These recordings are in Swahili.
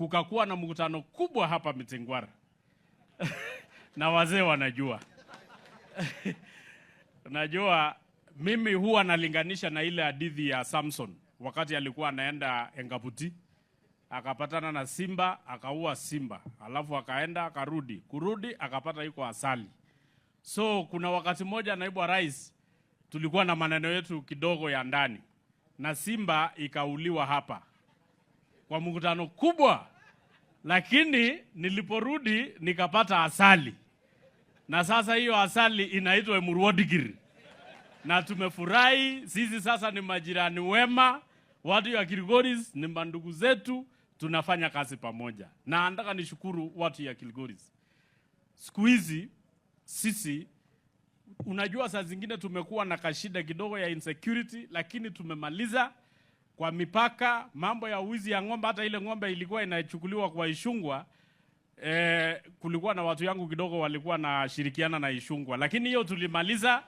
Kukakuwa na mkutano kubwa hapa Mitingwara na wazee wanajua. Najua mimi huwa nalinganisha na ile hadithi ya Samson wakati alikuwa anaenda Engabuti, akapatana na simba, akaua simba, alafu akaenda akarudi, kurudi akapata iko asali. So kuna wakati mmoja, naibu wa rais, tulikuwa na maneno yetu kidogo ya ndani na simba ikauliwa hapa kwa mkutano kubwa, lakini niliporudi nikapata asali, na sasa hiyo asali inaitwa Emurua Dikirr, na tumefurahi. Sisi sasa ni majirani wema, watu ya Kilgoris ni mandugu zetu, tunafanya kazi pamoja, na nataka nishukuru watu ya Kilgoris. Siku hizi sisi, unajua, saa zingine tumekuwa na kashida kidogo ya insecurity, lakini tumemaliza kwa mipaka, mambo ya wizi ya ng'ombe. Hata ile ng'ombe ilikuwa inachukuliwa kwa Ichung'wah, kulikuwa na watu yangu kidogo walikuwa nashirikiana na Ichung'wah, lakini hiyo tulimaliza,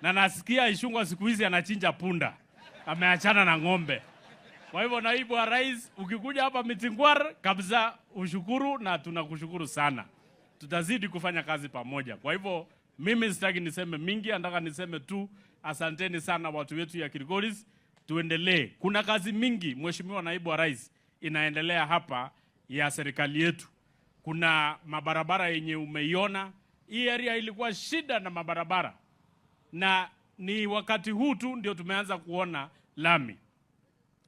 na nasikia Ichung'wah siku hizi anachinja punda, ameachana na ng'ombe. Kwa hivyo, naibu wa rais, ukikuja hapa Mitingwar kabisa ushukuru, na tunakushukuru sana. Tutazidi kufanya kazi pamoja. Kwa hivyo mimi sitaki niseme mingi, nataka niseme tu asanteni sana watu wetu ya Kilgoris. Tuendelee. Kuna kazi mingi, Mheshimiwa naibu wa rais, inaendelea hapa ya serikali yetu. Kuna mabarabara yenye umeiona. Hii area ilikuwa shida na mabarabara, na ni wakati huu tu ndio tumeanza kuona lami.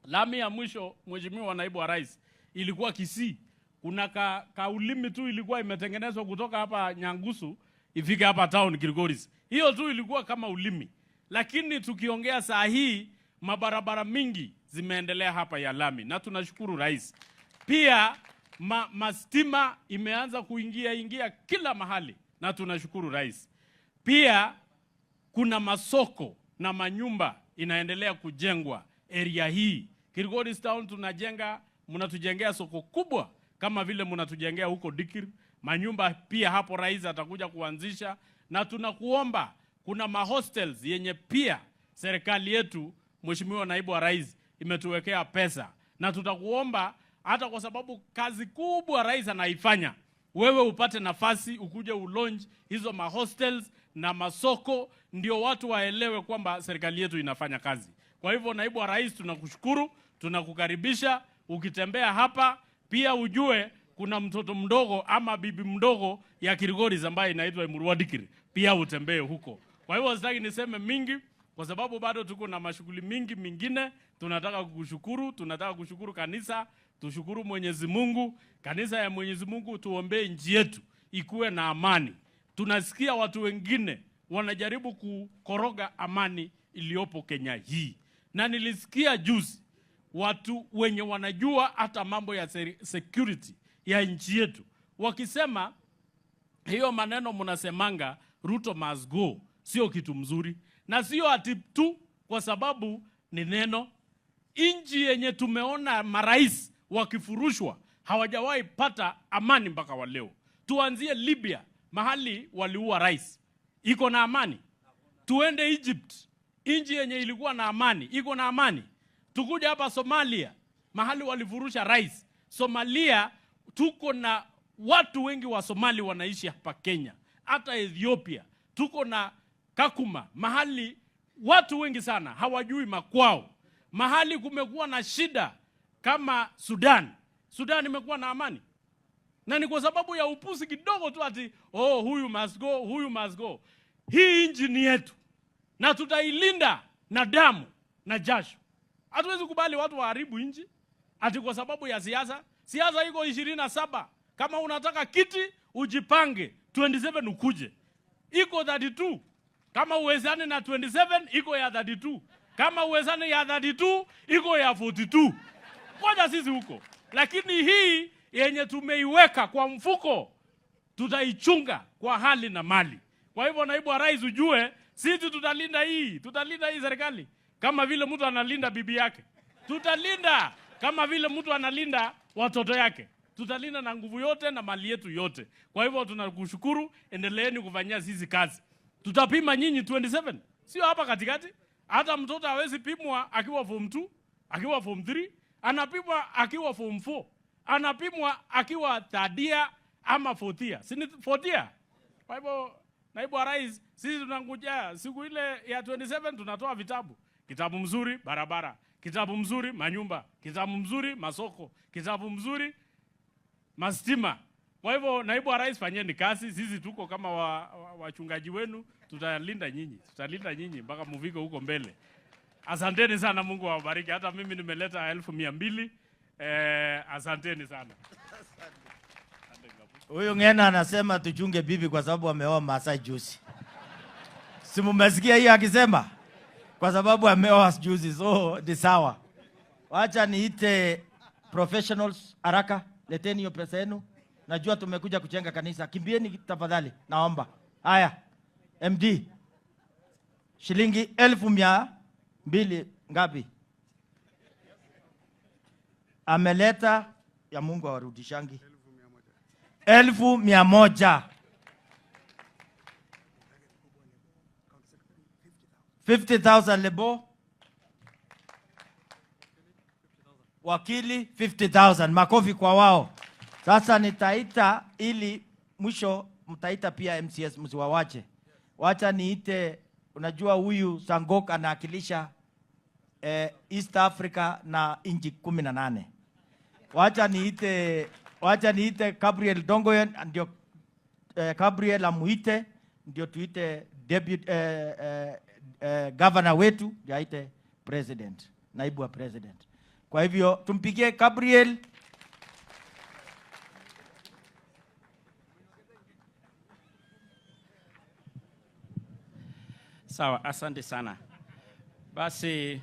Lami ya mwisho, Mheshimiwa naibu wa rais, ilikuwa Kisii. Kuna kaulimi tu ilikuwa imetengenezwa kutoka hapa Nyangusu ifike hapa town Kilgoris. Hiyo tu ilikuwa kama ulimi, lakini tukiongea saa hii mabarabara mingi zimeendelea hapa ya lami, na tunashukuru rais. Pia mastima imeanza kuingia ingia kila mahali, na tunashukuru rais. Pia kuna masoko na manyumba inaendelea kujengwa area hii Kilgoris Town. Tunajenga, mnatujengea soko kubwa kama vile mnatujengea huko Dikirr, manyumba pia hapo rais atakuja kuanzisha, na tunakuomba kuna mahostels yenye pia serikali yetu, Mheshimiwa naibu wa rais, imetuwekea pesa, na tutakuomba hata kwa sababu kazi kubwa rais anaifanya, wewe upate nafasi ukuje ulaunch hizo mahostels na masoko, ndio watu waelewe kwamba serikali yetu inafanya kazi. Kwa hivyo, naibu wa rais, tunakushukuru, tunakukaribisha. Ukitembea hapa pia ujue kuna mtoto mdogo ama bibi mdogo ya Kilgoris ambaye inaitwa Emurua Dikirr, pia utembee huko. Kwa hivyo sitaki niseme mingi kwa sababu bado tuko na mashughuli mingi mingine. Tunataka kukushukuru, tunataka kushukuru kanisa, tushukuru Mwenyezi Mungu, kanisa ya Mwenyezi Mungu, tuombee nchi yetu ikuwe na amani. Tunasikia watu wengine wanajaribu kukoroga amani iliyopo Kenya hii, na nilisikia juzi watu wenye wanajua hata mambo ya security ya nchi yetu wakisema hiyo maneno mnasemanga "Ruto must go" sio kitu mzuri, na sio ati tu kwa sababu ni neno. Nchi yenye tumeona marais wakifurushwa hawajawahi pata amani mpaka wa leo. Tuanzie Libya, mahali waliua rais, iko na amani? Tuende Egypt, nchi yenye ilikuwa na amani, iko na amani? Tukuja hapa Somalia, mahali walifurusha rais. Somalia tuko na watu wengi wa Somali wanaishi hapa Kenya. Hata Ethiopia tuko na Kakuma, mahali watu wengi sana hawajui makwao. Mahali kumekuwa na shida kama Sudan. Sudan imekuwa na amani? Na ni kwa sababu ya upuzi kidogo tu ati, "Oh, huyu must go, huyu must go." Hii nchi ni yetu na tutailinda na damu na jasho. Hatuwezi kubali watu waharibu nchi ati kwa sababu ya siasa. Siasa iko 27. Kama unataka kiti, ujipange 27 ukuje. Iko 32. Kama uwezane na 27, iko ya 32. Kama uwezane ya 32, iko ya 42. Ngoja sisi huko, lakini hii yenye tumeiweka kwa mfuko tutaichunga kwa hali na mali. Kwa hivyo, naibu wa rais, ujue sisi tutalinda hii, tutalinda hii serikali kama vile mtu analinda bibi yake, tutalinda kama vile mtu analinda watoto yake, tutalinda na nguvu yote na mali yetu yote. Kwa hivyo tunakushukuru, endeleeni kufanyia sisi kazi. Tutapima nyinyi 27, sio hapa katikati. Hata mtoto hawezi pimwa akiwa form 2, akiwa form 3, anapimwa akiwa form 4. Anapimwa akiwa third year ama fourth year. Si ni fourth year? Kwa hivyo naibu wa rais, sisi tunangojea siku ile ya 27 tunatoa vitabu. Kitabu mzuri barabara, kitabu mzuri manyumba, kitabu mzuri masoko, kitabu mzuri mastima. Kwa hivyo naibu wa rais, fanyeni kazi, sisi tuko kama wachungaji wenu, tutalinda nyinyi, tutalinda nyinyi mpaka mufike huko mbele. Asanteni sana, Mungu awabariki. Hata mimi nimeleta 200,000. Asanteni sana. Huyu Ng'ena anasema tuchunge bibi kwa sababu ameoa Maasai juzi. Si mumesikia hiyo akisema? Kwa sababu ameoa juzi, so ni sawa. Wacha niite professionals haraka, leteni hiyo pesa yenu. Najua tumekuja kujenga kanisa. Kimbieni tafadhali, naomba. Haya, MD. Shilingi 200,000 ngapi? Ameleta ya Mungu awarudishangi. 100,000. 50,000 lebo. Wakili 50,000. Makofi kwa wao. Sasa nitaita ili mwisho mtaita pia MCS, msiwawache. Wacha niite, unajua huyu Sangok anawakilisha East Africa na inchi 18. Wacha niite Gabriel Dongoyen, ndio Gabriel amuite, ndio tuite deputy governor wetu, ndio aite president, naibu wa president. Kwa hivyo tumpigie Gabriel. Sawa, asante sana. Basi